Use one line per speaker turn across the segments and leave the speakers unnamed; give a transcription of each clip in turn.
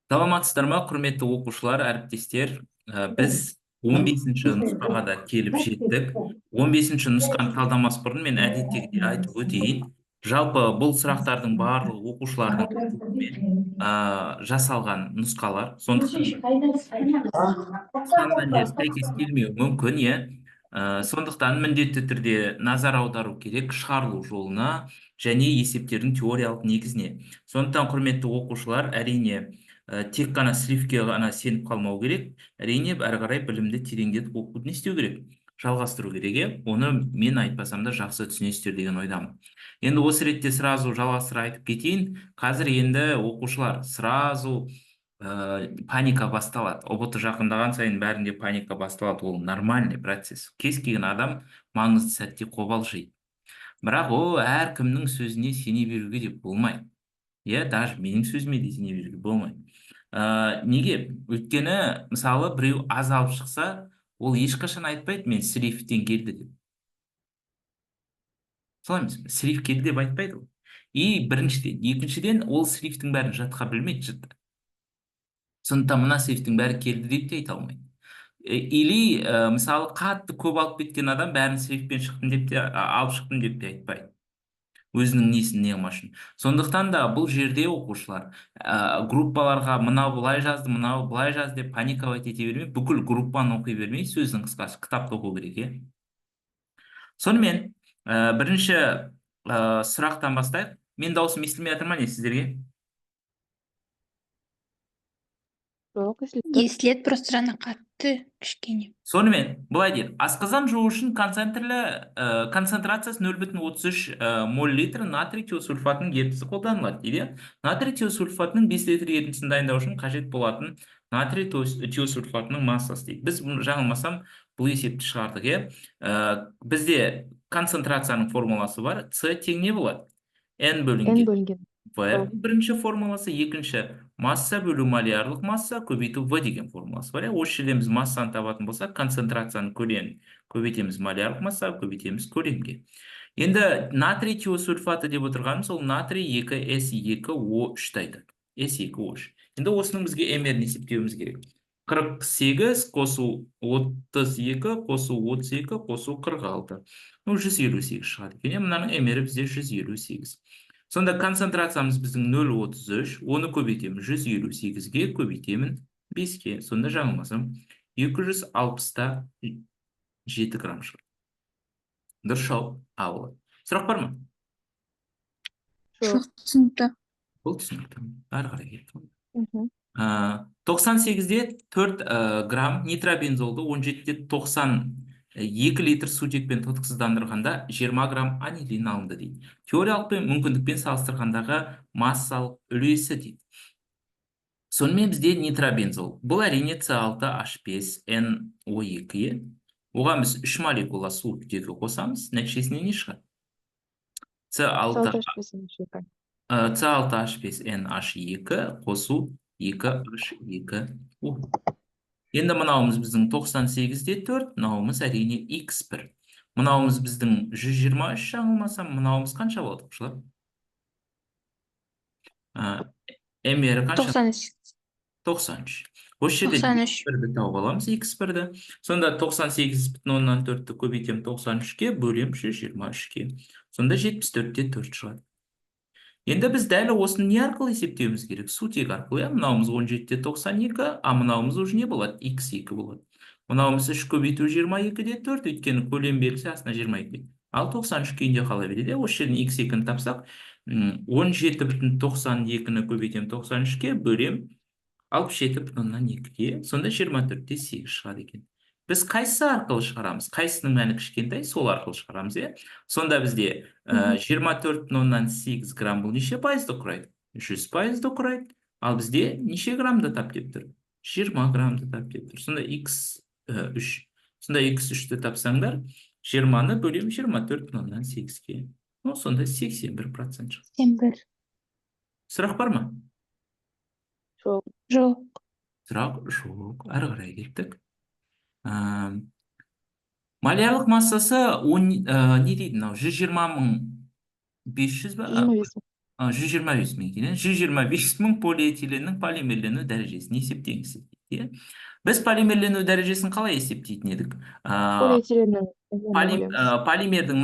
Саламатсыздар ма, құрметті оқушылар, әріптестер? Біз 15-ші нұсқаға да келіп жеттік. 15-ші нұсқаны талдамас бұрын мен әдеттегідей айтып өтейін. Жалпы бұл сұрақтардың барлығы оқушылардың қатысуымен жасалған нұсқалар. Сондықтан сан мәндер сәйкес келмеуі мүмкін, иә. Сондықтан міндетті түрде назар аудару керек шығарылу жолына және есептердің теориялық негізіне. Сондықтан, құрметті оқушылар, әрине, тек қана сливке ғана сеніп қалмау керек. Әрине, әрі қарай білімді тереңдетіп оқуды не істеу керек? Жалғастыру керек, иә? Оны мен айтпасам да жақсы түсінесіздер деген ойдамын. Енді осы ретте сразу жалғастыра айтып кетейін. Қазір енді оқушылар сразу паника басталады. ҰБТ жақындаған сайын бәрінде паника басталады. Ол нормальный процесс. Кез келген адам маңызды сәтте қобалжиды. Бірақ ол әркімнің сөзіне сене беруге де болмайды. Иә, даже менің сөзіме де сене беруге болмайды. Неге? Өйткені, мысалы, біреу аз алып шықса, ол ешқашан айтпайды, мен сливтен келді деп. Солай емес пе? Слив келді деп айтпайды ол. И біріншіден, екіншіден, ол сливтің бәрін жатқа білмейді жұрт. Сондықтан мына сливтің бәрі келді деп те айта алмайды. Или, мысалы, қатты көп алып кеткен адам бәрін сливпен шықтым деп те, алып шықтым деп те айтпайды. Өзінің несін не қылмас үшін. Сондықтан да бұл жерде оқушылар, группаларға мынау былай жазды, мынау былай жазды деп паниковать ете бермей, бүкіл группаны оқи бермей, сөздің қысқасы кітапты оқу керек, иә. Сонымен, бірінші сұрақтан бастайық. Мен дауысым естілмей жатыр ма не сіздерге?
Жоқ, естіліп тұр.
Естіледі, просто жаңа қатты кішкене.
Сонымен, былай дейді. Асқазан жуу үшін концентрациясы нөл бүтін отыз үш моль литр натрий тиосульфатының ерітіндісі қолданылады дейді. Натрий тиосульфатының 5 литр ерітіндісін дайындау үшін қажет болатын натрий тиосульфатының массасы дейді. Біз жаңылмасам бұл есепті шығардық, иә. Бізде концентрацияның формуласы бар. С тең не болады? N
N
бөлінген
бөлінген
В
В.
бірінші формуласы, екінші масса бөлу молярлық масса көбейту В деген формуласы бар. Осы жерден біз массаны табатын болсақ, концентрацияның көлемін көбейтеміз молярлық масса, көбейтеміз көлемге. Енді натрий тиосульфаты деп отырғанымыз ол натрий екі С екі О үшті айтады. С екі О үш. Енді осының бізге М Р-ін есептеуіміз керек. 48 қосу 32 қосу 32 қосу 46. 158 шығады екен. Мынаның М Р-і бізде 158. Сонда концентрациямыз біздің нөл отыз үш, оны көбейтемін жүз елу сегізге, көбейтемін беске. Сонда жаңылмасам, екі жүз алпыс та жеті грамм шығады. Дұрыс жауап А болады. Сұрақ бар ма?
Жоқ.
Жоқ, түсінікті.
Бұл түсінікті. Әрі қарай кеттік. 98-де 4 грамм нитробензолды он жетіде тоқсан екі литр сутекпен тотықсыздандырғанда 20 грамм анилин алынды дейді. Теориялық пен мүмкіндікпен салыстырғандағы массалық үлесі дейді. Сонымен бізде нитробензол. Бұл әрине С алты H бес Н О екі. Оған біз 3 молекула сутегі қосамыз. Нәтижесінде не шығады? С алты
С алты H бес Н H екі.
С алты H бес Н H екі қосу екі H екі О. Енді мынауымыз біздің тоқсан сегізде төрт, мынауымыз әрине икс бір. Мынауымыз біздің жүз жиырма үш жаңылмасам, мынауымыз қанша болады, оқушылар? М Р қанша?
Тоқсан үш.
Тоқсан үш. Осы жерде
Тоқсан үш.
икс бірді тауып аламыз, икс бірді. Сонда тоқсан сегіз бүтін оннан төртті көбейтемін тоқсан үшке, бөлемін жүз жиырма үшке. Сонда жетпіс төртте төрт шығады. Енді біз дәл осыны не арқылы есептеуіміз керек? Сутек арқылы, иә? Мынауымыз он жетіде тоқсан екі, а мынауымыз уже не болады? Икс екі болады. Мынауымыз үш көбейту жиырма екіде төрт, өйткені көлем берілсе астына жиырма екі. Ал тоқсан үш күйінде қала береді. Осы жерден икс екіні тапсақ, он жеті бүтін тоқсан екіні көбейтемін тоқсан үшке, бөлем алпыс жеті бүтін оннан екіге. Сонда жиырма төртте сегіз шығады екен. Біз қайсысы арқылы шығарамыз? Қайсысының мәні кішкентай, сол арқылы шығарамыз, иә? Сонда бізде, жиырма төрт бүтін оннан сегіз грамм бұл неше пайызды құрайды? Жүз пайызды құрайды. Ал бізде неше граммды тап деп тұр? 20 граммды тап деп тұр. Сонда икс, үш. Сонда икс үшті тапсаңдар, жиырманы бөлемін жиырма төрт бүтін оннан сегізге. Сонда сексен бір процент шығады.
Сексен бір.
Сұрақ бар ма?
Жоқ.
Жоқ.
Сұрақ жоқ. Әрі қарай кеттік. Молярлық массасы он, не дейді мынау? Жүз жиырма мың бес жүз ба?
Жүз жиырма бес мың.
125 мың екен, иә? 125 мың полиэтиленнің полимерлену дәрежесін есептеңіз дейді, иә? Біз полимерлену дәрежесін қалай есептейтін едік?
Полиэтиленнің бөлеміз.
Полимердің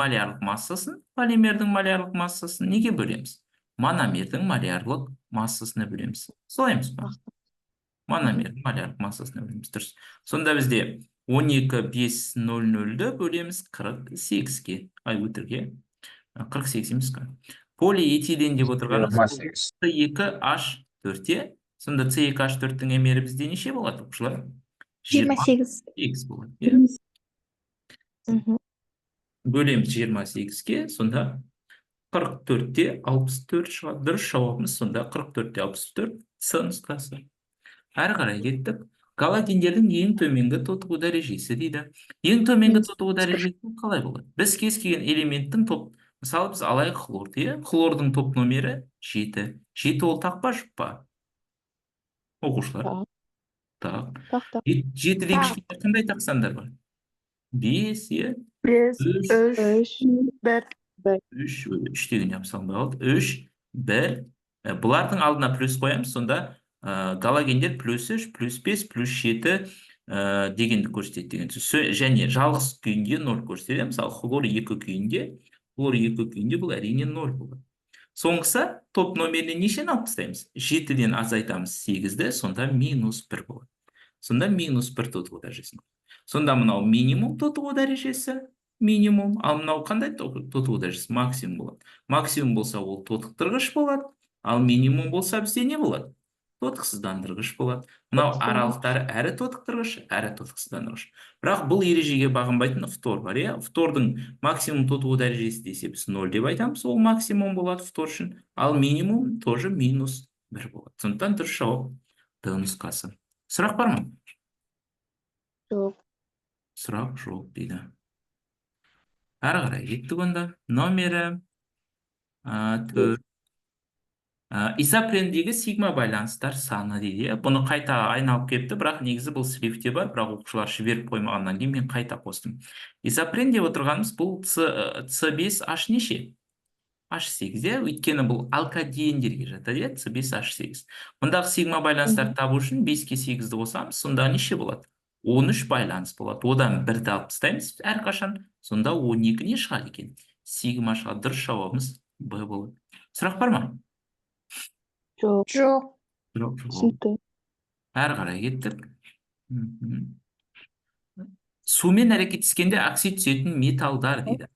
малярлық массасын неге бөлеміз? Мономердің малярлық массасына бөлеміз. Солай емес па? Мономердің малярлық массасына бөлеміз. Дұрыс. Сонда бізде 12,500-ді бөлеміз 48-ге. Ай, өтірік, иә? 48 емес қой. Полиэтилен деп отырғанымыз
28.
С2H4, иә? Сонда С2H4-тің мр бізде неше болады, оқушылар?
28.
28 болады, иә?
Мгм.
Бөлеміз 28-ге, сонда 44-те 64 шығады. Дұрыс жауабымыз сонда 44-те 64, С нұсқасы. Әрі қарай кеттік. Галогендердің ең төменгі тотығу дәрежесі дейді. Ең төменгі тотығу дәрежесі қалай болады? Біз кез келген элементтің топ, мысалы, біз алайық хлорды, иә? Хлордың топ номері 7. 7 ол тақ па, жұп па? Оқушылар.
Так.
Так.
Так, так.
7-ден
Так.
кішкентай қандай тақ сандар бар? 5, иә?
5,
3,
3,
3,
1.
3, 3 деген жабыса алмай қалды. 3, 1. Бұлардың алдына плюс қоямыз, сонда галогендер плюс 3, плюс 5, плюс 7 дегенді көрсетеді деген сөз. Және жалғыз күйінде 0 көрсетеді. Мысалы, хлор 2 күйінде бұл әрине 0 болады. Соңғысы топ номерінен нешені алып тастаймыз? 7-ден азайтамыз 8-ді, сонда минус 1 болады. Сонда минус 1 тотығу дәрежесі. Сонда мынау минимум тотығу дәрежесі, минимум, ал мынау қандай тотығу дәрежесі? Максимум болады. Максимум болса, ол тотықтырғыш болады, ал минимум болса, бізде не болады? Тотықсыздандырғыш болады. Мынау
Тотықсыздандырғыш.
аралықтары әрі тотықтырғыш, әрі тотықсыздандырғыш. Бірақ бұл ережеге бағынбайтын фтор бар, иә? Фтордың максимум тотығу дәрежесі десе, біз 0 деп айтамыз, ол максимум болады фтор үшін, ал минимум тоже минус 1 болады. Сондықтан дұрыс жауап Д нұсқасы. Сұрақ бар ма?
Жоқ.
Сұрақ жоқ дейді. Әрі қарай кеттік онда. Номері 4. Изопрендегі сигма байланыстар саны дейді. Иә? Бұны қайта айналып келіпті, бірақ негізі бұл сливте бар, бірақ оқушылар жіберіп қоймағаннан кейін мен қайта қостым. Изопрен деп отырғанымыз бұл С5H неше? H8, иә? Өйткені бұл алкадиендерге жатады, иә? С5H8. Мұндағы сигма байланыстарды табу үшін 5-ке 8-ді қосамыз, сонда неше болады? 13 байланыс болады. Одан бірді алып тастаймыз әрқашан, сонда 12 не шығады екен? Сигма шығады. Дұрыс жауабымыз Б болады. Сұрақ бар ма?
Жоқ.
Жоқ.
Жоқ.
Түсінікті.
Әрі қарай кеттік. Сумен әрекеттескенде оксид түсетін металдар дейді.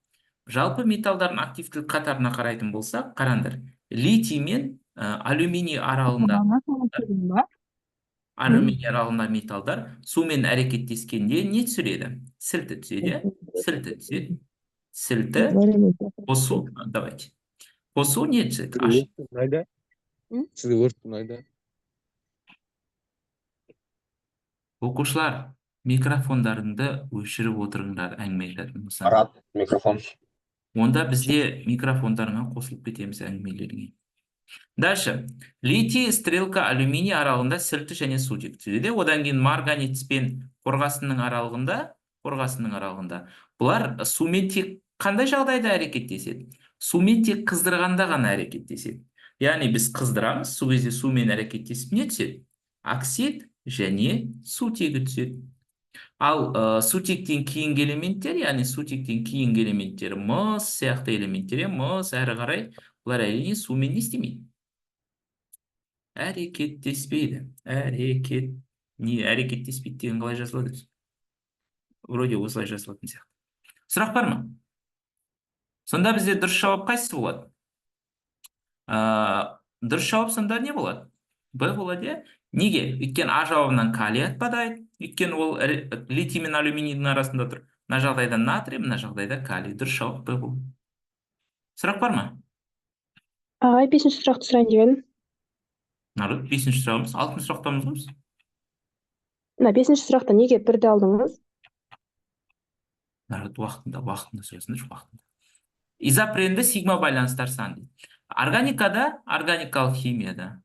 Жалпы металдардың активтілік қатарына қарайтын болсақ, қараңдар. Литий мен алюминий аралығында металдар сумен әрекеттескенде не түсіреді? Сілті түседі, иә? Сілті түседі. Сілті қосу, давайте. Қосу не түседі? Аш.
Өрт ұнайды.
М?
Сізге өрт ұнайды.
Оқушылар, микрофондарыңды өшіріп отырыңдар әңгіме айтатын болсаң.
Рад, микрофон.
Онда бізде микрофондарыңа қосылып кетеміз әңгімелеріңе. Дальше. Литий, стрелка, алюминий аралығында сілті және сутек түседі. Одан кейін марганец пен қорғасынның аралығында бұлар сумен тек қандай жағдайда әрекеттеседі? Сумен тек қыздырғанда ғана әрекеттеседі. Яғни біз қыздырамыз, сол кезде сумен әрекеттесіп не түседі? Оксид және сутегі түседі. Ал сутектен кейінгі элементтер, яғни сутектен кейінгі элементтер, мыс сияқты элементтер, иә, мыс әрі қарай, бұлар әрине сумен не істемейді? Әрекеттеспейді. Әрекет не әрекеттеспейді деген қалай жазылады өзі? Вроде осылай жазылатын сияқты. Сұрақ бар ма? Сонда бізде дұрыс жауап қайсысы болады? Дұрыс жауап сонда не болады? Б болады, иә? Неге? Өйткені А жауабынан калий отпадает. Өйткені ол литий мен алюминийдің арасында тұр. Мына жағдайда натрий, мына жағдайда калий. Дұрыс жауап Б болады. Сұрақ бар ма?
Ағай, бесінші сұрақты сұрайын деп едім.
Народ, бесінші сұрағымыз, алтыншы сұрақтамыз ғой біз.
Мына бесінші сұрақта неге бірді алдыңыз?
Народ, уақытында, уақытында сұрасыңдаршы, уақытында. Изопренді сигма байланыстар саны дейді. Органикада, органикалық химияда,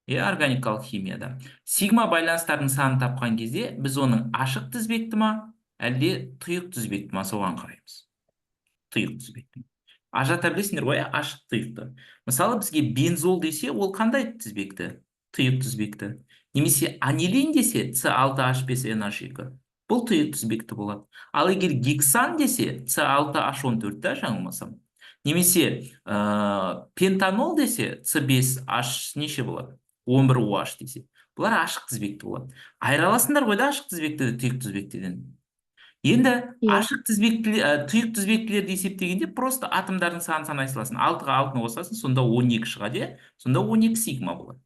иә, органикалық химияда сигма байланыстарының санын тапқан кезде біз оның ашық тізбекті ма, әлде тұйық тізбекті ма, соған қараймыз. Тұйық тізбекті. Ажырата білесіңдер ғой, ашық, тұйықты. Мысалы, бізге бензол десе, ол қандай тізбекті? Тұйық тізбекті. Немесе анилин десе, С6H5NH2. Бұл тұйық тізбекті болады. Ал егер гексан десе, С6H14 да, жаңылмасам. Немесе пентанол десе, С5H неше болады? 11OH десе. Бұлар ашық тізбекті болады. Айыра аласыңдар ғой да ашық тізбекті тұйық тізбектіден. Енді
Иә.
Ашық тізбекті, тұйық тізбектілерді есептегенде, просто атомдардың санын санай саласың. Алтыға алтыны қосасың, сонда 12 шығады, иә? Сонда 12 сигма болады.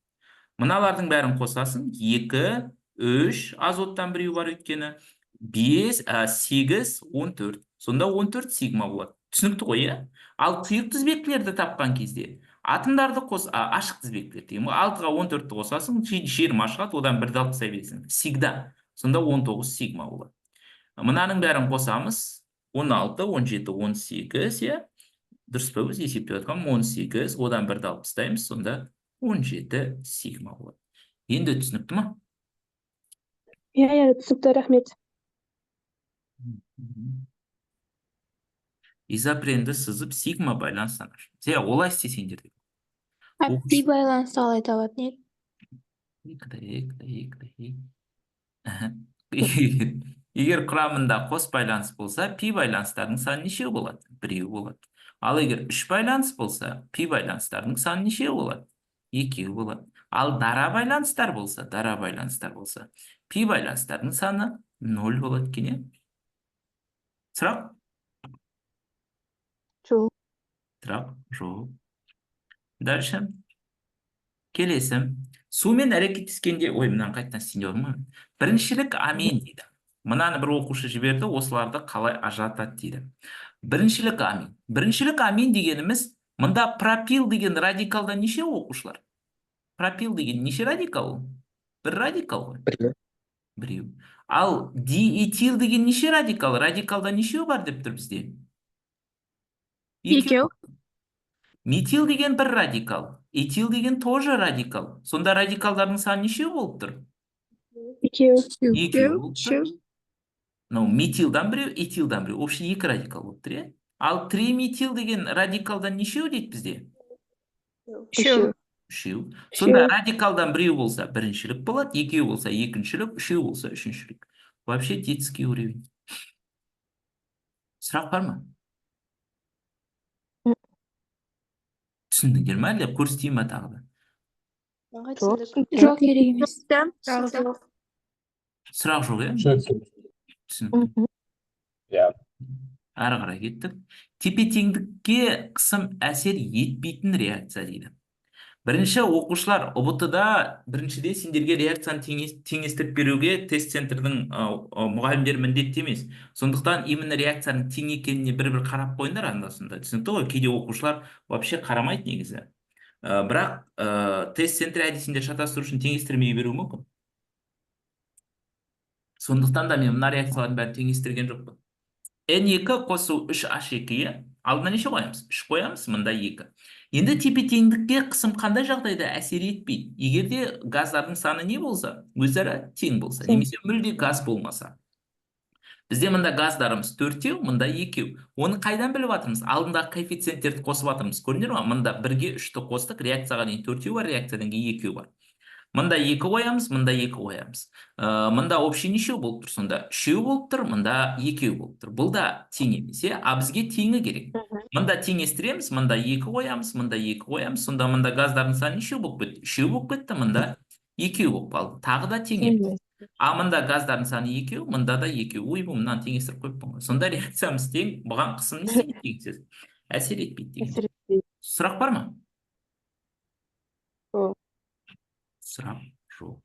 Мыналардың бәрін қосасың. 2, 3, азоттан біреу бар өйткені. 5, 8, 14. Сонда 14 сигма болады. Түсінікті ғой, иә? Ал тұйық тізбектілерді тапқан кезде атомдарды қос, ашық тізбектілер деген ғой. 6-ға 14-ті қосасың, 20 шығады, одан бірді алып тастай бересің. Всегда. Сонда 19 сигма болады. Мынаның бәрін қосамыз. 16, 17, 18, иә? Дұрыс па, өзі есептеп жатқаным? 18, одан бірді алып тастаймыз, сонда 17 сигма болады. Енді түсінікті ма?
Иә, түсінікті, рахмет.
Изопренді сызып, сигма байланыстан ашамыз. Иә, олай істесеңдер де.
А пи байланысты қалай табатын еді?
Екі, екі, екі, екі. Егер құрамында қос байланыс болса, пи байланыстардың саны нешеу болады? Біреу болады. Ал егер үш байланыс болса, пи байланыстардың саны нешеу болады? Екеу болады. Ал дара байланыстар болса, пи байланыстардың саны ноль болады екен, иә? Сұрақ?
Жоқ.
Сұрақ жоқ. Дальше. Келесі. Сумен әрекеттескенде, ой, мынаны қайтадан істейін деп отырмын ғой. Біріншілік амин дейді. Мынаны бір оқушы жіберді, осыларды қалай ажыратады дейді. Біріншілік амин. Біріншілік амин дегеніміз, мында пропил деген радикалда неше, оқушылар? Пропил деген неше радикал ол? Бір радикал ғой.
Біреу.
Біреу. Ал диэтил деген неше радикал? Радикалда нешеу бар деп тұр бізде?
Екеу.
Метил деген бір радикал. Этил деген тоже радикал. Сонда радикалдардың саны нешеу болып тұр?
Екеу.
Екеу болып тұр. Мынау метилдан біреу, этилдан біреу. Общий екі радикал болып тұр, иә? Ал триметил деген радикалдан нешеу дейді бізде?
Үшеу.
Үшеу. Сонда радикалдан біреу болса, біріншілік болады, екеу болса, екіншілік, үшеу болса, үшіншілік. Вообще детский уровень. Сұрақ бар ма? Түсіндіңдер ма, әлде көрсетейін ба тағы да?
Жоқ, түсінікті.
Жоқ, керек емес.
Сұрақ жоқ, иә?
Түсінікті.
Түсінікті.
Иә.
Әрі қарай кеттік. Тепе-теңдікке қысым әсер етпейтін реакция дейді. Бірінші, оқушылар, ҰБТ-да біріншіде сендерге реакцияны теңестіріп беруге тест центрдің мұғалімдері міндетті емес. Сондықтан именно реакцияның тең екеніне бір-бір қарап қойыңдар анда сонда. Түсінікті ғой, кейде оқушылар вообще қарамайды негізі. Бірақ тест центрі әдейі сендер шатастыру үшін теңестірмей беруі мүмкін. Сондықтан да мен мына реакциялардың бәрін теңестірген жоқпын. N2 қосу 3H2, иә? Алдына неше қоямыз? 3 қоямыз, мында 2. Енді тепе-теңдікке қысым қандай жағдайда әсер етпейді? Егер де газдардың саны не болса, өзара тең болса,
Тең.
немесе мүлде газ болмаса. Бізде мында газдарымыз төртеу, мында екеу. Оны қайдан біліп жатырмыз? Алдындағы коэффициенттерді қосып жатырмыз. Көрдіңдер ма? Мында бірге үшті қостық, реакцияға дейін төртеу бар, реакциядан кейін екеу бар. Мында екі қоямыз, мында екі қоямыз. Мында общий нешеу болып тұр сонда? Үшеу болып тұр, мында екеу болып тұр. Бұл да тең емес, иә? А бізге теңі керек. Мында теңестіреміз, мында екі қоямыз, мында екі қоямыз. Сонда мында газдардың саны нешеу болып кетті? Үшеу болып кетті, мында екеу болып қалды. Тағы да тең емес. А мында газдардың саны екеу, мында да екеу. Ой, бұл мынаны теңестіріп қойыппын ғой. Сонда реакциямыз тең, бұған қысым не істейді деген сөз? Әсер етпейді деген.
Әсер етпейді.
Сұрақ бар ма?
Жоқ.
Сұрақ жоқ.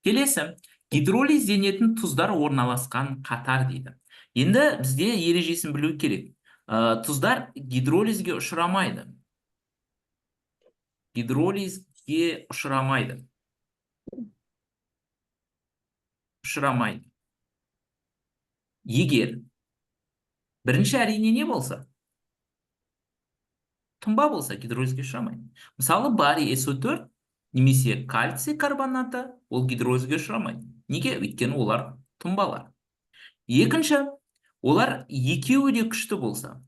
Келесі, гидролизденетін тұздар орналасқан қатар дейді. Енді бізде ережесін білу керек. Тұздар гидролизге ұшырамайды. Гидролизге ұшырамайды. Ұшырамайды. Егер бірінші, әрине, не болса? Тұнба болса, гидролизге ұшырамайды. Мысалы, барий СО4 немесе кальций карбонаты, ол гидролизге ұшырамайды. Неге? Өйткені олар тұнбалар. Екінші, олар екеуі де күшті болса.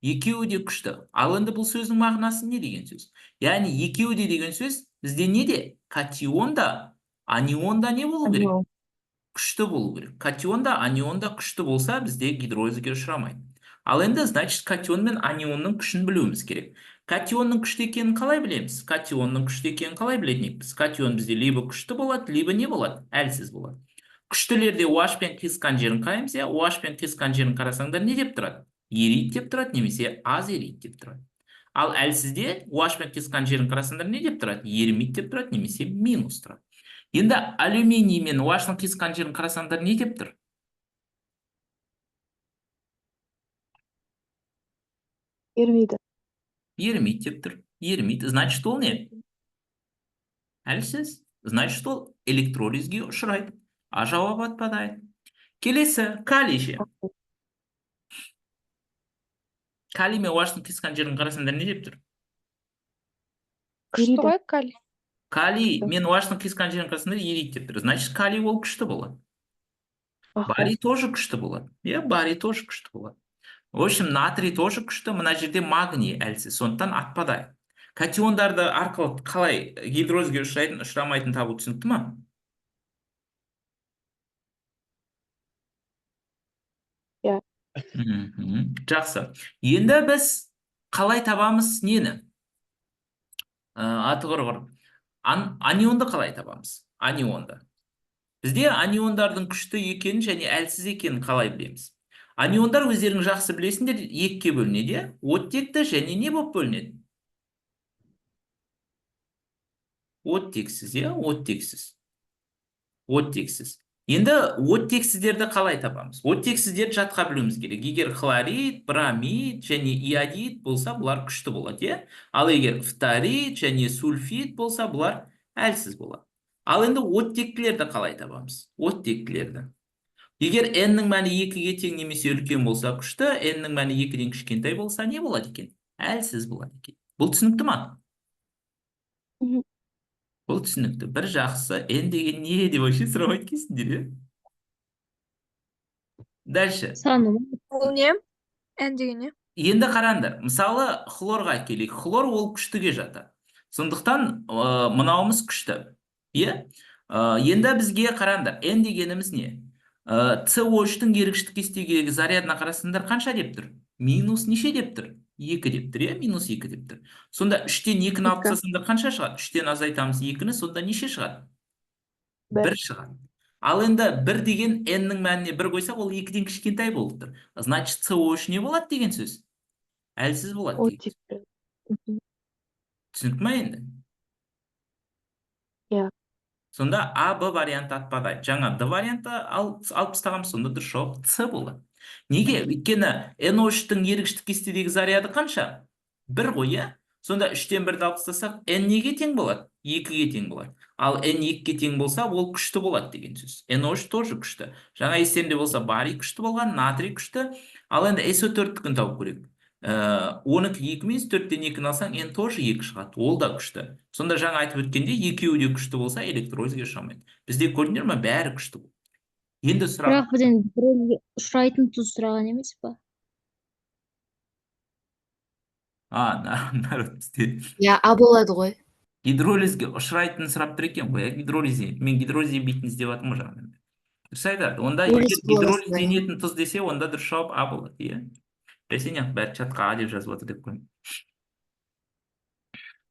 Екеуі де күшті. Ал енді бұл сөздің мағынасы не деген сөз? Яғни екеуі де деген сөз бізде не де? Катион да, анион да не болу керек?
Анион.
Күшті болу керек. Катион да, анион да күшті болса, бізде гидролизге ұшырамайды. Ал енді, значит, катион мен анионның күшін білуіміз керек. Катионның күшті екенін қалай білеміз? Катионның күшті екенін қалай білетін едік біз? Катион бізде либо күшті болады, либо не болады? Әлсіз болады. Күштілерде OH пен қиысқан жерін қараймыз, иә? OH пен қиысқан жерін қарасаңдар не деп тұрады? Ериді деп тұрады, немесе аз ериді деп тұрады. Ал әлсізде OH пен қиысқан жерін қарасаңдар не деп тұрады? Ерімейді деп тұрады, немесе минус тұрады. Енді алюминий мен OH-ның қиысқан жерін қарасаңдар не деп тұр?
Ерімейді.
Ерімейді деп тұр. Ерімейді. Значит, ол не? Әлсіз. Значит, ол электролизге ұшырайды. А жауап отпадает. Келесі, калий ше. Калий мен OH-ның қиысқан жерін қарасаңдар не деп тұр?
Күшті
Ериді.
ғой калий.
Калий мен OH-ның қиысқан жерін қарасаңдар ериді деп тұр. Значит, калий ол күшті болады. Барий тоже күшті болады. Иә, барий тоже күшті болады. В общем, натрий тоже күшті, мына жерде магний әлсіз, сондықтан отпадает. Катиондарды арқылы қалай гидролизге ұшырайтын, ұшырамайтын табу түсінікті ма?
Иә.
Жақсы. Енді біз қалай табамыз нені? Аты құрғыр. Анионды қалай табамыз? Анионды. Бізде аниондардың күшті екенін және әлсіз екенін қалай білеміз? Аниондар өздерің жақсы білесіңдер, екіге бөлінеді, иә? Оттекті және не болып бөлінеді? Оттексіз, иә? Оттексіз. Оттексіз. Енді оттексіздерді қалай табамыз? Оттексіздерді жатқа білуіміз керек. Егер хлорид, бромид және иодид болса, бұлар күшті болады, иә? Ал егер фторид және сульфид болса, бұлар әлсіз болады. Ал енді оттектілерді қалай табамыз? Оттектілерді. Егер n-нің мәні 2-ге тең немесе үлкен болса күшті, n-нің мәні 2-ден кішкентай болса не болады екен? Әлсіз болады екен. Бұл түсінікті ма? Бұл түсінікті. Бір жақсы, n деген не деп вообще сұрамайды екенсіңдер, иә? Дальше.
Саны ма?
Ол не? N деген не?
Енді қараңдар, мысалы хлорға келейік. Хлор ол күштіге жатады. Сондықтан мынауымыз күшті. Иә? Енді бізге қараңдар, n дегеніміз не? СО3-тің ерігіштік кестедегі зарядына қарасаңдар қанша деп тұр? Минус неше деп тұр? 2 деп тұр, иә? Минус 2 деп тұр. Сонда 3-тен 2-ні алып
Екі.
тастасаңдар қанша шығады? 3-тен азайтамыз 2-ні, сонда неше шығады?
1.
1 шығады. Ал енді 1 деген n-нің мәніне 1 қойсақ, ол 2-ден кішкентай болып тұр. Значит, СО3 не болады деген сөз? Әлсіз болады деген сөз.
Оттекті.
Түсінікті ма енді?
Иә.
Сонда А, Б варианты отпадает. Жаңа Д варианты алып тастағанбыз, сонда дұрыс жауап С болады. Неге? Өйткені NO3-тің ерігіштік кестедегі заряды қанша? 1 ғой, иә? Сонда 3-тен 1-ді алып тастасақ, N неге тең болады? 2-ге тең болады. Ал N 2-ге тең болса, ол күшті болады деген сөз. NO3 тоже күшті. Жаңа естеріңде болса, барий күшті болған, натрий күшті. Ал енді SO4-тікін тауып көрейік. 12 2 минус 4-тен 2-ні алсаң, N тоже 2 шығады. Ол да күшті. Сонда жаңа айтып өткендей, екеуі де күшті болса, электролизге ұшырамайды. Бізде көрдіңдер ме, бәрі күшті болды. Енді сұрақ.
Бірақ бізден гидролизге ұшырайтын тұз сұраған емес па?
А, народ бізде.
Иә, А болады ғой.
Гидролизге ұшырайтынын сұрап тұр екен ғой, иә, гидролизге. Мен гидролизденбейтін іздеп жатырмын ғой жаңадан бері. Дұрыс айтады. Онда
Өліс
егер
болады.
гидролизденетін тұз десе, онда дұрыс жауап А болады, иә. Бәсене, бәрі чатқа А деп жазып жатыр деп қояйын.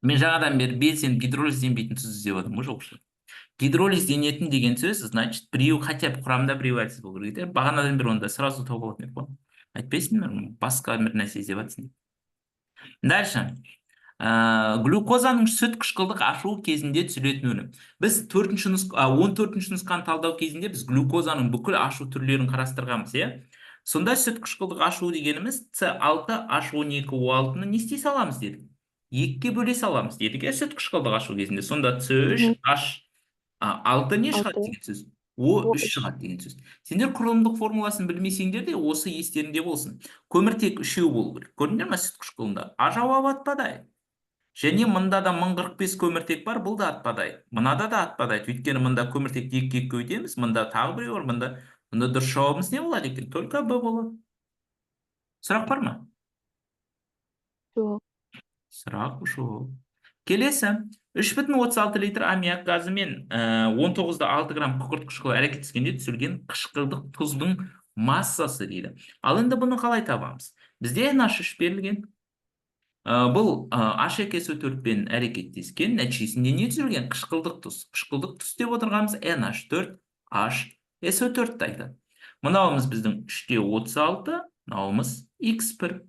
Мен жаңадан бері белсенді гидролизденбейтін тұз іздеп жатырмын ғой, жоқшы. Гидролизденетін деген сөз, значит, біреу хотя бы құрамында біреу әлсіз болу керек еді. Бағанадан бері онда сразу тауып алатын едік қой. Айтпайсыңдар ма? Басқа бір нәрсе іздеп жатсың деп. Дальше. Глюкозаның сүт қышқылдық ашуы кезінде түзілетін өнім. Біз 14-ші нұсқаны талдау кезінде біз глюкозаның бүкіл ашу түрлерін қарастырғанбыз, иә? Сонда сүт қышқылдық ашуы дегеніміз С алты H он екі О алтыны не істей саламыз дедік? Екіге бөле саламыз дедік, иә, сүт қышқылдық ашу кезінде. Сонда С үш H алты не шығады
Алты.
деген сөз? О
О
үш
үш.
шығады деген сөз. Сендер құрылымдық формуласын білмесеңдер де осы естеріңде болсын. Көміртек үшеу болу керек. Көрдіңдер ме сүт қышқылында? А жауабы отпадает. Және мында да 1045 көміртек бар, бұл да отпадает. Мынада да отпадает. Өйткені мында көміртекті екіге көбейтеміз, мында тағы біреу бар, мында дұрыс жауабымыз не болады екен? Только Б болады. Сұрақ бар ма?
Жоқ.
Сұрақ жоқ. Келесі. 3,36 литр аммиак газы мен 19,6 грамм күкірт қышқылы әрекеттескенде түзілген қышқылдық тұздың массасы дейді. Ал енді бұны қалай табамыз? Бізде NH3 берілген. Бұл H2SO4 пен әрекеттескен, нәтижесінде не түзілген? Қышқылдық тұз. Қышқылдық тұз деп отырғанымыз NH4 HSO4-ті айтады. Мынауымыз біздің 3,36, мынауымыз X1.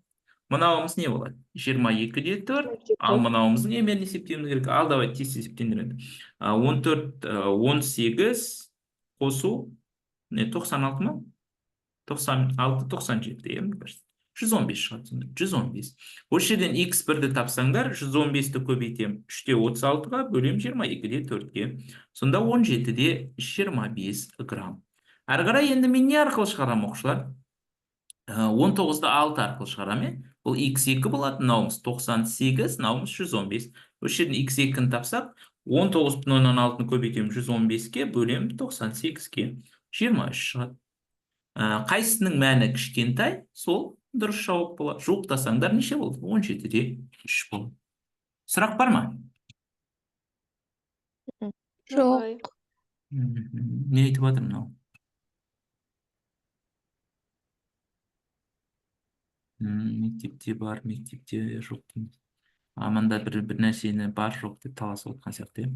Мынауымыз не болады? 22,4. Ал мынауымыздың немен есептеуіміз керек? Ал давай тез есептеңдер енді. 14, 18 қосу не, 96 ма? 96, 97, иә, мне кажется. 115 шығады сонда. 115. Осы жерден x1-ді тапсаңдар, 115-ті көбейтем 3,36-ға, бөлем 22,4-ке. Сонда 17,25 грамм. Әрі қарай енді мен не арқылы шығарамын, оқушылар? 19-ды 6 арқылы шығарамын, иә? Бұл x2 болады, мынауымыз 98, мынауымыз 115. Осы жерден x2-ні тапсақ, 19,6-ны көбейтемін 115-ке, бөлем 98-ке. 23 шығады. Қайсысының мәні кішкентай, сол дұрыс жауап болады. Жуықтасаңдар неше болды? 17,3 болады. Сұрақ бар ма?
Жоқ.
Не айтып жатыр мынау? Мектепте бар, мектепте жоқ дейміз. Мында бір нәрсені бар жоқ деп таласып отқан сияқты, иә.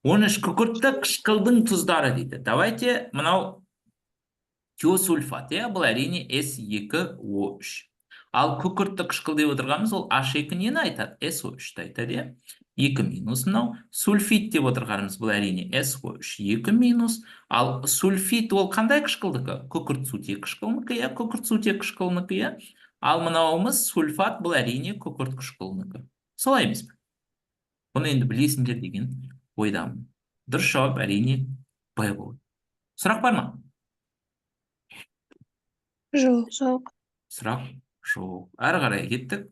13 күкіртті қышқылдың тұздары дейді. Давайте мынау тиосульфат, иә, бұл әрине S2O3. Ал күкіртті қышқыл деп отырғанымыз ол H2 нені айтады? SO3-ті айтады, иә. 2 минус мынау. Сульфид деп отырғанымыз бұл әрине SO3 2 минус. Ал сульфид ол қандай қышқылдікі? Күкірт сутек қышқылынікі, иә, күкірт сутек қышқылынікі, иә. Ал мынауымыз сульфат, бұл әрине күкірт қышқылынікі. Солай емес пе? Бұны енді білесіңдер деген ойдамын. Дұрыс жауап әрине Б болады. Сұрақ бар ма?
Жоқ. Жоқ.
Сұрақ жоқ. Әрі қарай кеттік.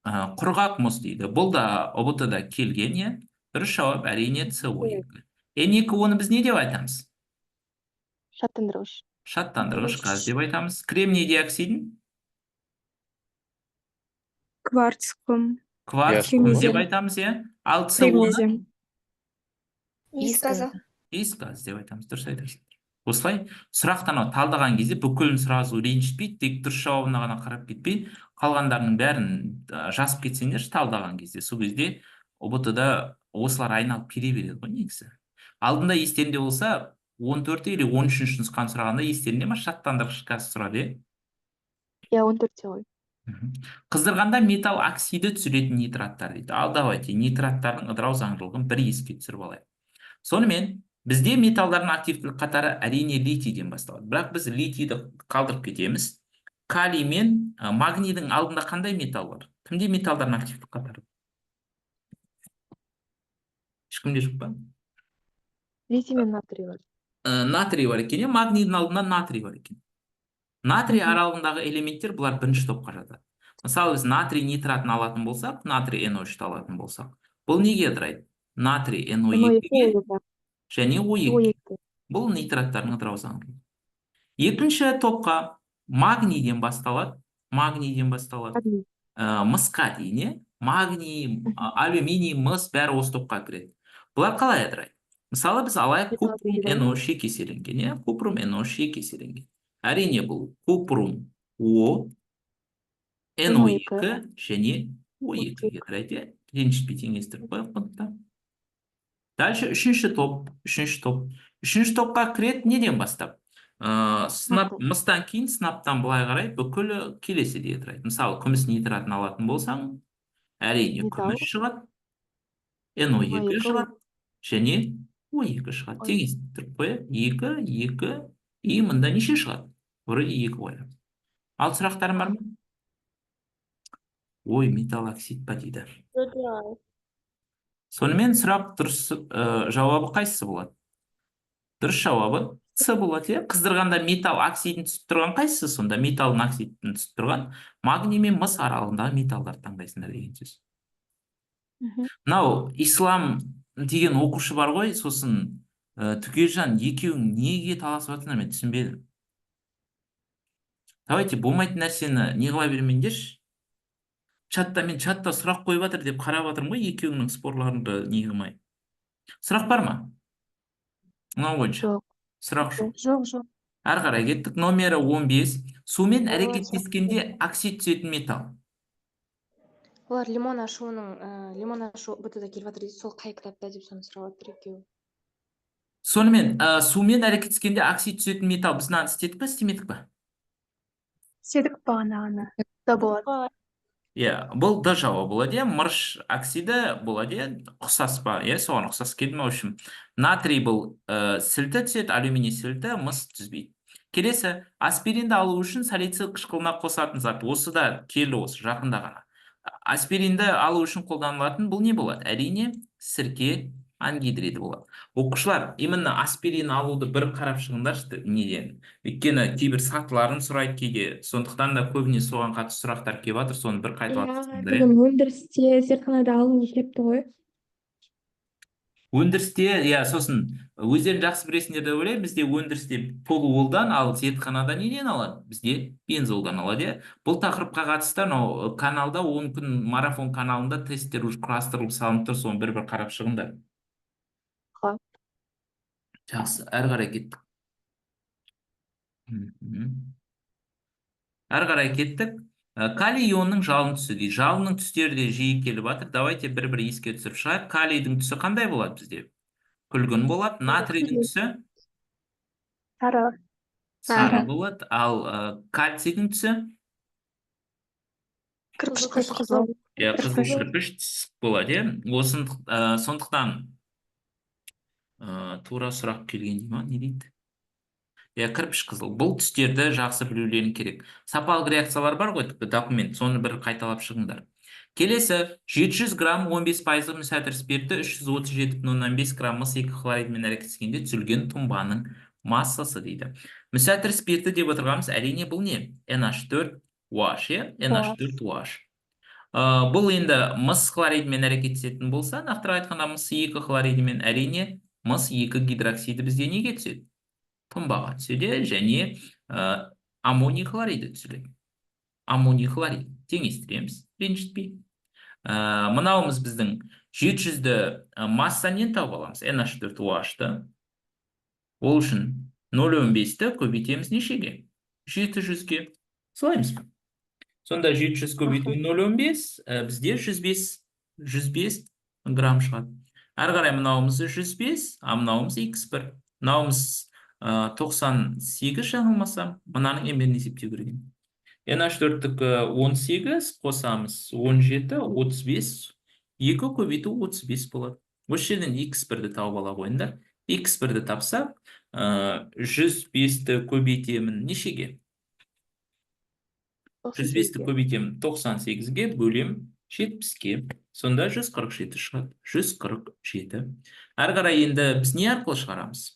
Құрғақ мұз дейді. Бұл да ҰБТ-да келген, иә. Дұрыс жауап әрине СО2. N2 оны біз не деп айтамыз?
Шаттандырғыш.
Шаттандырғыш газ деп айтамыз. Кремний диоксидін?
Кварц құм.
Кварц құм деп айтамыз, иә. Ал СО-ны?
Иіс газы.
Иіс газы деп айтамыз. Дұрыс айтасың. Осылай сұрақтан талдаған кезде бүкілін сразу ренжітпей, тек дұрыс жауабына ғана қарап кетпей, қалғандарының бәрін жазып кетсеңдерші талдаған кезде, сол кезде ҰБТ-да осылар айналып келе береді ғой негізі. Алдында естерінде болса, 14 или 13-ші нұсқаны сұрағанда естерінде ма шаттандырғыш газ сұрады, иә?
Иә, 14-те ғой.
Қыздырғанда металл оксиді түсіретін нитраттар дейді. Ал давайте нитраттардың ыдырау заңдылығын бір еске түсіріп алайық. Сонымен бізде металдардың активтілік қатары әрине литийден басталады. Бірақ біз литийді қалдырып кетеміз. Калий мен магнийдің алдында қандай металл бар? Кімде металдардың активтілік қатары? Ешкімде жоқ па?
Литий мен натрий бар.
Натрий бар екен, магнийдің алдында натрий бар екен. Натрий аралығындағы элементтер бұлар бірінші топқа жатады. Мысалы, біз натрий нитратын алатын болсақ, натрий NO3-ті алатын болсақ, бұл неге ыдырайды? Натрий NO2-ге және O2-ге. Бұл нитраттардың ыдырау заңдылығы. Екінші топқа магнийден басталады. Магнийден басталады. Мысқа дейін, иә? Магний, алюминий, мыс бәрі осы топқа кіреді. Бұлар қалай ыдырайды? Мысалы, біз алайық купрум NO3 еселенген, иә? Купрум NO3 еселенген. Әрине бұл купрум О, NO2 және O2-ге ыдырайды, иә? Ренжітпей теңестіріп қояйық бұны да. Дальше үшінші топ, үшінші топ. Үшінші топқа кіреді неден бастап? Мыстан кейін сынаптан былай қарай бүкілі келесі де ыдырайды. Мысалы, күміс нитратын алатын болсаң, әрине күміс шығады, NO2 шығады және O2 шығады. Теңестіріп қояйық. 2, 2, и мында неше шығады? Вроде 2 қоямыз. Ал сұрақтарың бар ма? Ой, металл оксид па дейді. Сонымен сұрақ дұрыс, жауабы қайсысы болады? Дұрыс жауабы С болады, иә? Қыздырғанда металл оксидін түсіп тұрған қайсысы сонда? Металлдың оксидін түсіп тұрған магний мен мыс аралығындағы металлдарды таңдайсыңдар деген сөз. Мынау Ислам деген оқушы бар ғой, сосын Түгелжан екеуің неге таласып жатсыңдар, мен түсінбедім. Давайте болмайтын нәрсені не қыла бермеңдерші. Чатта, мен чатта сұрақ қойып жатыр деп қарап жатырмын ғой, екеуіңнің спорларыңды не қылмай. Сұрақ бар ма? Мынау бойынша.
Жоқ.
Сұрақ жоқ.
Жоқ, жоқ.
Әрі қарай кеттік. Номері 15. Сумен
Ой,
әрекеттескенде оксид түсетін металл.
Олар лимон ашуының, лимон ашу ҰБТ-да келіп жатыр дейді, сол қай кітапта деп соны сұрап жатыр екеуі.
Сонымен, сумен әрекеттескенде оксид түсетін металл. Біз мынаны істедік па, істемедік па?
Істедік бағана ғана. Да болады.
Иә, бұл Д жауабы болады, иә. Мырыш оксиді болады, иә. Ұқсас па? Иә, соған ұқсас келді ме, в общем. Натрий бұл сілті түседі, алюминий сілті, мыс түзбейді. Келесі, аспиринді алу үшін салицил қышқылына қосатын зат. Осы да келді, осы жақында ғана. Аспиринді алу үшін қолданылатын бұл не болады? Әрине, сірке ангидриді болады. Оқушылар, именно аспирин алуды бір қарап шығыңдаршы неден. Өйткені кейбір сатыларын сұрайды кейде. Сондықтан да көбіне соған қатысты сұрақтар келіп жатыр, соны бір қайталап
Иә,
тұрсаңдар, иә.
бүгін өндірісте, зертханада алынып келіпті ғой.
Өндірісте, иә, сосын өздерің жақсы білесіңдер деп ойлаймын, бізде өндірісте толуолдан, ал зертханада неден алады? Бізде бензолдан алады, иә. Бұл тақырыпқа қатысты анау каналда 10 күн марафон каналында тесттер уже құрастырылып салынып тұр, соны бір-бір қарап шығыңдар.
Ха.
Жақсы, әрі қарай кеттік. Әрі қарай кеттік. Калий ионының жалын түсі дейді. Жалынның түстері де жиі келіп жатыр. Давайте бір-бір еске түсіріп шығайық. Калийдің түсі қандай болады бізде? Күлгін болады. Натрийдің түсі?
Сары.
Сары
Сары.
болады. Ал кальцийдің түсі?
Кірпіш қызыл.
Иә, қызыл кірпіш түс болады, иә. Сондықтан тура сұрақ келген дей ма? Не дейді? Иә, кірпіш қызыл. Бұл түстерді жақсы білулерің керек. Сапалық реакциялар бар ғой, документ. Соны бір қайталап шығыңдар. Келесі, 700 грамм 15 пайыздық мүсәтір спирті 337,5 грамм мыс 2 хлоридімен әрекеттескенде түзілген тұнбаның массасы дейді. Мүсәтір спирті деп отырғанымыз, әрине, бұл не? NH4OH, иә? NH4OH. Бұл енді мыс хлоридімен әрекеттесетін болса, нақтырақ айтқанда мыс 2 хлоридімен, әрине, мыс 2 гидроксиді бізде неге түседі? Тұнбаға түседі және аммоний хлориді түсіреді. Аммоний хлорид теңестіреміз, ренжітпей. Мынауымыз біздің 700-ді массанен тауып аламыз, NH4OH-ты. Ол үшін 0,15-ті көбейтеміз нешеге? 700-ге. Солай емес пе? Сонда 700 көбейту 0,15, бізде 105 грамм шығады. Әрі қарай мынауымыз 105, а мынауымыз икс бір. Мынауымыз 98 жаңылмасам, мынаның мрін есептеу керек екен. NH4-тікі 18 қосамыз 17, 35, 2 көбейту 35 болады. Осы жерден икс бірді тауып ала қойыңдар. Икс бірді тапсақ, 105-ті көбейтемін нешеге? 105-ті көбейтемін 98-ге, бөлем 70-ке. Сонда 147 шығады. 147. Әрі қарай енді біз не арқылы шығарамыз?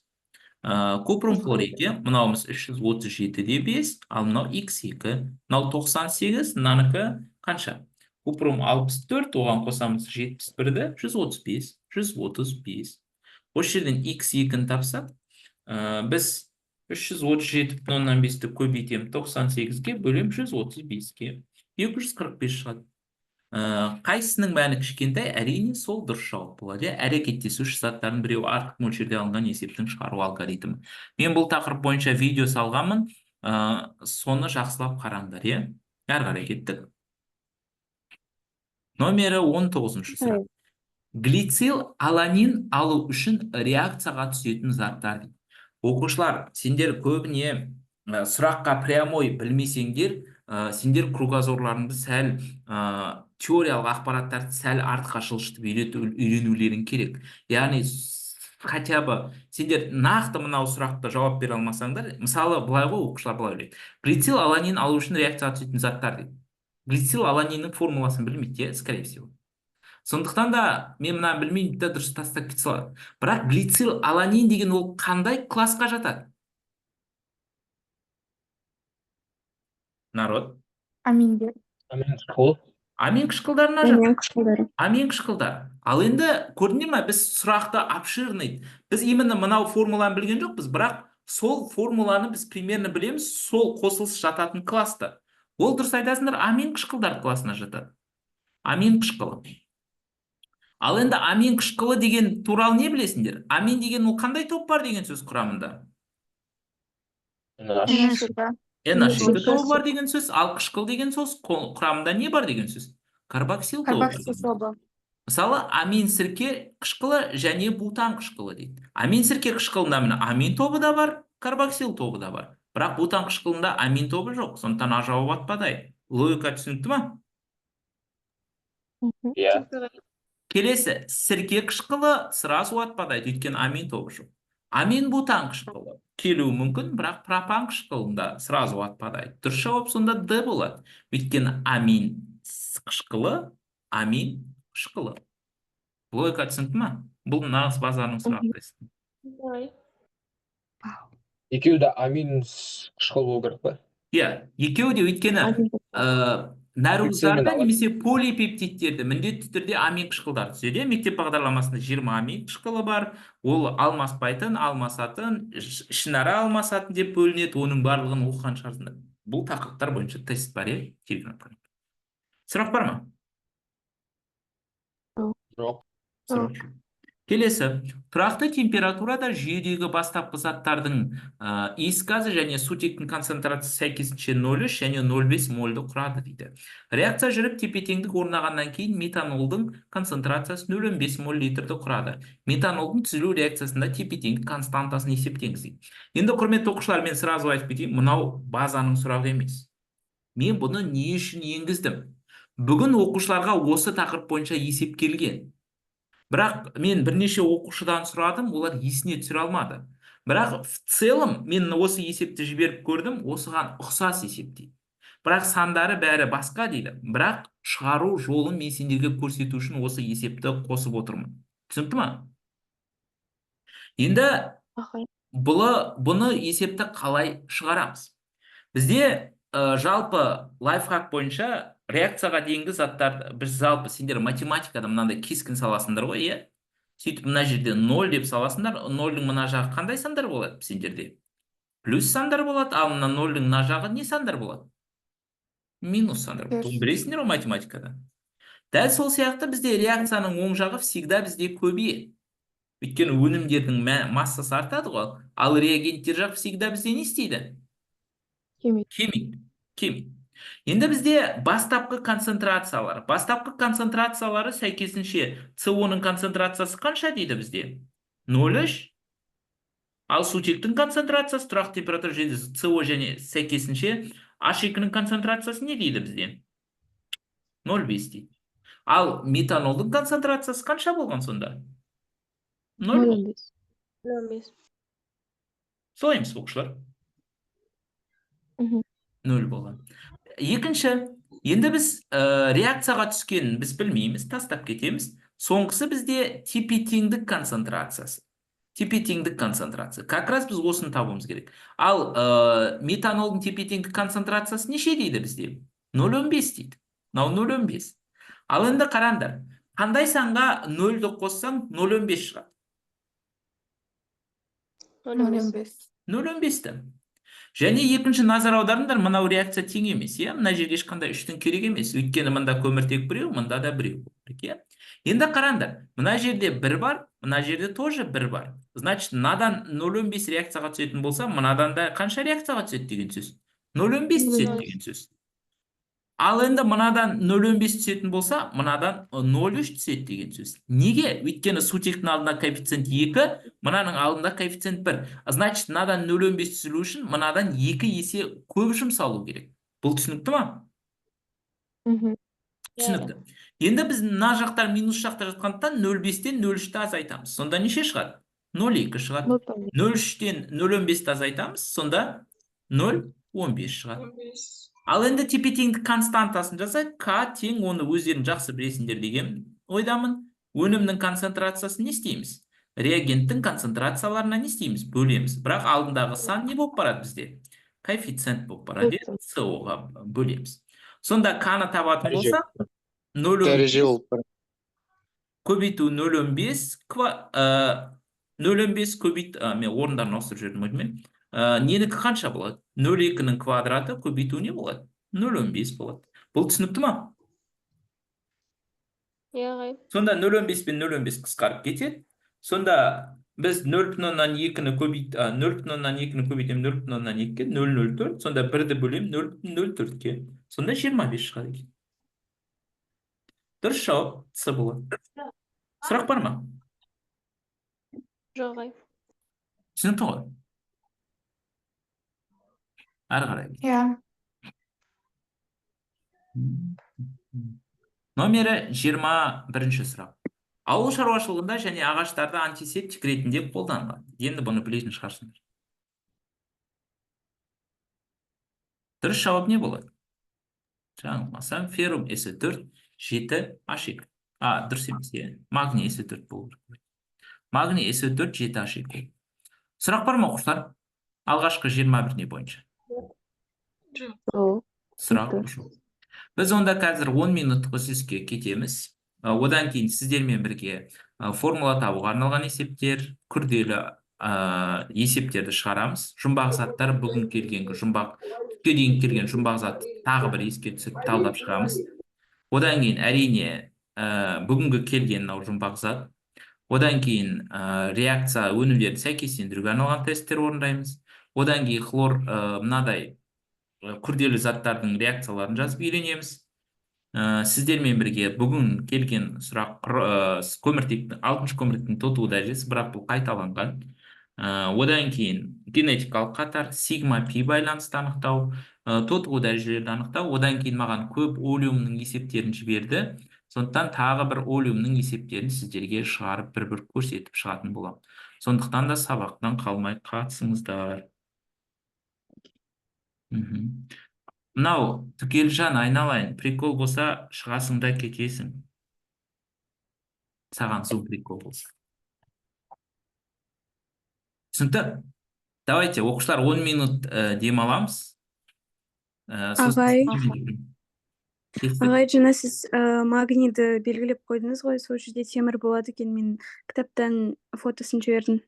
Купрум хлорид, мынауымыз 337,5, ал мынау икс екі, мынау 98, мынанікі қанша? Купрум 64, оған қосамыз 71-ді, 135, 135. Осы жерден икс екіні тапсақ, біз 337,5-ті көбейтемін 98-ге, бөлем 135-ке. 245 шығады. Қайсысының мәні кішкентай, әрине сол дұрыс жауап болады. Иә? Әрекеттесуші заттардың біреуі артық мөлшерде алынған есептің шығару алгоритмі. Мен бұл тақырып бойынша видео салғанмын, соны жақсылап қараңдар, иә? Әрі қарай кеттік. Номері 19-шы сұрақ. Глицил аланин алу үшін реакцияға түсетін заттар дейді. Оқушылар, сендер көбіне сұраққа прямой білмесеңдер, сендер кругозорларыңды сәл, теориялық ақпараттарды сәл артқа жылжытып үйренулерің керек. Яғни, хотя бы сендер нақты мынау сұрақты жауап бере алмасаңдар, мысалы, былай ғой, оқушылар былай ойлайды. Глицил аланин алу үшін реакцияға түсетін заттар дейді. Глицил аланиннің формуласын білмейді, иә, скорее всего. Сондықтан да мен мынаны білмеймін да дұрыс тастап кете салады. Бірақ глицил аланин деген ол қандай классқа жатады? Народ.
Аминдер.
Амин қышқылы.
Амин қышқылдарына жатады.
Амин қышқылдары.
Амин қышқылдар. Ал енді көрдіңдер ме, біз сұрақты обширный. Біз именно мынау формуланы білген жоқпыз, бірақ сол формуланы біз примерно білеміз, сол қосылыс жататын классты. Ол дұрыс айтасыңдар, амин қышқылдар классына жатады. Амин қышқылы. Ал енді амин қышқылы деген туралы не білесіңдер? Амин деген ол қандай топ бар деген сөз құрамында?
NH2.
NH2 тобы бар деген сөз. Ал қышқыл деген сөз құрамында не бар деген сөз? Карбоксил тобы бар
Карбоксил
деген сөз.
тобы.
Мысалы, амин сірке қышқылы және бутан қышқылы дейді. Амин сірке қышқылында міне амин тобы да бар, карбоксил тобы да бар. Бірақ бутан қышқылында амин тобы жоқ. Сондықтан А жауап отпадает. Логика түсінікті ма?
Иә.
Келесі, сірке қышқылы сразу отпадает, өйткені амин тобы жоқ. Амин бутан қышқылы келуі мүмкін, бірақ пропан қышқылында сразу отпадает. Дұрыс жауап сонда Д болады. Өйткені амин қышқылы, амин қышқылы. Логика түсінікті ма? Бұл нағыз базарының сұрағы тесті.
Давай.
Екеуі де амин қышқыл болу керек па?
Иә, екеуі де, өйткені нәруыздарда немесе полипептидтерді міндетті түрде амин қышқылдар түседі. Мектеп бағдарламасында 20 амин қышқылы бар. Ол алмаспайтын, алмасатын, ішінара алмасатын деп бөлінеді. Оның барлығын оқыған шығарсыңдар. Бұл тақырыптар бойынша тест бар, иә, телеграм каналда. Сұрақ бар ма?
Жоқ.
Сұрақ жоқ. Келесі, тұрақты температурада жүйедегі бастапқы заттардың иіс газы және сутектің концентрациясы сәйкесінше 0,3 және 0,5 мольді құрады дейді. Реакция жүріп, тепе-теңдік орнағаннан кейін метанолдың концентрациясы 0,5 моль литрді құрады. Метанолдың түзілу реакциясында тепе-теңдік константасын есептеңіз дейді. Енді, құрметті оқушылар, мен сразу айтып кетейін, мынау базаның сұрағы емес. Мен бұны не үшін енгіздім? Бүгін оқушыларға осы тақырып бойынша есеп келген. Бірақ мен бірнеше оқушыдан сұрадым, олар есіне түсіре алмады. Бірақ в целом мен осы есепті жіберіп көрдім, осыған ұқсас есеп дейді. Бірақ сандары бәрі басқа дейді. Бірақ шығару жолын мен сендерге көрсету үшін осы есепті қосып отырмын. Түсінікті ма? Енді бұны есепті қалай шығарамыз? Бізде жалпы лайфхак бойынша реакцияға дейінгі заттарды біз жалпы сендер математикада мынандай кескін саласыңдар ғой, иә? Сөйтіп мына жерде 0 деп саласыңдар, 0-дің мына жағы қандай сандар болады сендерде? Плюс сандар болады, ал мына 0-дің мына жағы не сандар болады? Минус сандар болады.
Плюс.
Оны білесіңдер ғой математикада. Дәл сол сияқты бізде реакцияның оң жағы всегда бізде көбейеді. Өйткені өнімдердің массасы артады ғой, ал реагенттер жақ всегда бізде не істейді?
Кемиді.
Кемиді. Кемиді. Енді бізде бастапқы концентрациялар. Бастапқы концентрациялары сәйкесінше СО-ның концентрациясы қанша дейді бізде? 0,3. Ал сутектің концентрациясы тұрақты температура жерде СО және сәйкесінше H2-нің концентрациясы не дейді бізде? 0,5 дейді. Ал метанолдың концентрациясы қанша болған сонда? 0 болды.
0,5.
Солай емес, оқушылар? 0 болған. Екінші, енді біз реакцияға түскенін біз білмейміз, тастап кетеміз. Соңғысы бізде тепе-теңдік концентрациясы. Тепе-теңдік концентрация. Как раз біз осыны табуымыз керек. Ал метанолдың тепе-теңдік концентрациясы неше дейді бізде? 0,15 дейді. Мынау 0,15. Ал енді қараңдар, қандай санға 0-ді қоссаң 0,15 шығады?
0,5.
0,15-ті. Және екінші назар аударыңдар, мынау реакция тең емес, иә? Мына жерге ешқандай үштің керек емес. Өйткені мында көміртек біреу, мында да біреу болу керек, иә? Енді қараңдар, мына жерде бір бар, мына жерде тоже бір бар. Значит, мынадан 0,15 реакцияға түсетін болса, мынадан да қанша реакцияға түседі деген сөз? 0,15 түседі деген сөз. Ал енді мынадан 0,15 түсетін болса, мынадан 0,3 түседі деген сөз. Неге? Өйткені сутектің алдында коэффициент 2, мынаның алдында коэффициент 1. Значит, мынадан 0,15 түсіру үшін мынадан 2 есе көп жұмсалу керек. Бұл түсінікті ма? Түсінікті. Енді біз мына жақтар минус жақта жатқандықтан 0,5-тен 0,3-ті азайтамыз. Сонда неше шығады? 0,2 шығады. 0,3-тен 0,15-ті азайтамыз, сонда 0,15 шығады. Ал енді тепе-теңдік константасын жазайық. К тең, оны өздерің жақсы білесіңдер деген ойдамын. Өнімнің концентрациясын не істейміз? Реагенттің концентрацияларына не істейміз? Бөлеміз. Бірақ алдындағы сан не болып барады бізде? Коэффициент болып барады. СО-ға бөлеміз. Сонда К-ны табатын
Дәреже.
болсақ, нөл он
Дәреже
бес
болып барады.
көбейту 0,15 0,15 көбейт, мен орындарын ауыстырып жібердім ғой деймін. Ненікі қанша болады? 0,2-нің квадраты көбейту не болады? 0,15 болады. Бұл түсінікті ма?
Иә, ағай.
Сонда 0,15 пен 0,15 қысқарып кетеді. Сонда біз 0,2-ні көбейт, 0,2-ні көбейтемін 0,2-ге 0,04. Сонда 1-ді бөлемін 0,04-ке. Сонда 25 шығады екен. Дұрыс жауап С болады. Сұрақ бар ма?
Жоқ, ағай.
Түсінікті ғой? Әрі қарай.
Иә.
Номері 21-ші сұрақ. Ауыл шаруашылығында және ағаштарды антисептик ретінде қолданылады. Енді бұны білетін шығарсыңдар. Дұрыс жауап не болады? Жаңылмасам, феррум СО4 7H2. Дұрыс емес, иә. Магний СО4 болу керек. Магний СО4 7H2. Сұрақ бар ма, оқушылар? Алғашқы 21-не бойынша.
Жоқ.
Сұрақ жоқ. Біз онда қазір 10 минуттық үзіліске кетеміз. Одан кейін сіздермен бірге формула табуға арналған есептер, күрделі есептерді шығарамыз. Жұмбақ заттар бүгін келген жұмбақ, түпке дейін келген жұмбақ затты тағы бір еске түсіріп талдап шығамыз. Одан кейін әрине бүгінгі келген мынау жұмбақ зат. Одан кейін реакция өнімдерін сәйкестендіруге арналған тесттер орындаймыз. Одан кейін хлор мынадай күрделі заттардың реакцияларын жазып үйренеміз. Сіздермен бірге бүгін келген сұрақ көміртектің, алтыншы көміртектің тотығу дәрежесі, бірақ бұл қайталанған. Одан кейін генетикалық қатар, сигма пи байланысты анықтау, тотығу дәрежелерді анықтау. Одан кейін маған көп олеумның есептерін жіберді. Сондықтан тағы бір олеумның есептерін сіздерге шығарып бір-бір көрсетіп шығатын боламын. Сондықтан да сабақтан қалмай қатысыңыздар. Мынау Түкелжан айналайын, прикол болса шығасың да кетесің. Саған зум прикол болса. Түсінікті? Давайте, оқушылар, 10 минут демаламыз.
Ағай. Ағай, жаңа сіз магнийді белгілеп қойдыңыз ғой, сол жерде темір болады екен, мен кітаптан фотосын жібердім.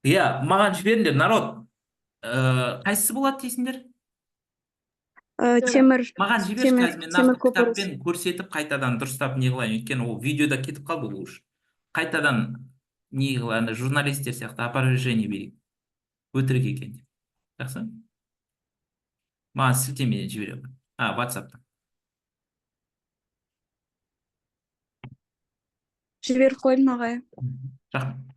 Иә, маған жіберіңдер, народ. Қайсысы болады дейсіңдер?
Темір.
Маған жіберші, қазір мен нақты кітаппен көрсетіп қайтадан дұрыстап не қылайын, өйткені ол видеода кетіп қалды ол уже. Қайтадан не қылайын, журналистер сияқты опровержение берейік. Өтірік екен деп. Жақсы? Маған сілтемеден жібере ғой. WhatsApp-тан.
Жіберіп қойдым, ағай.
Рахмет.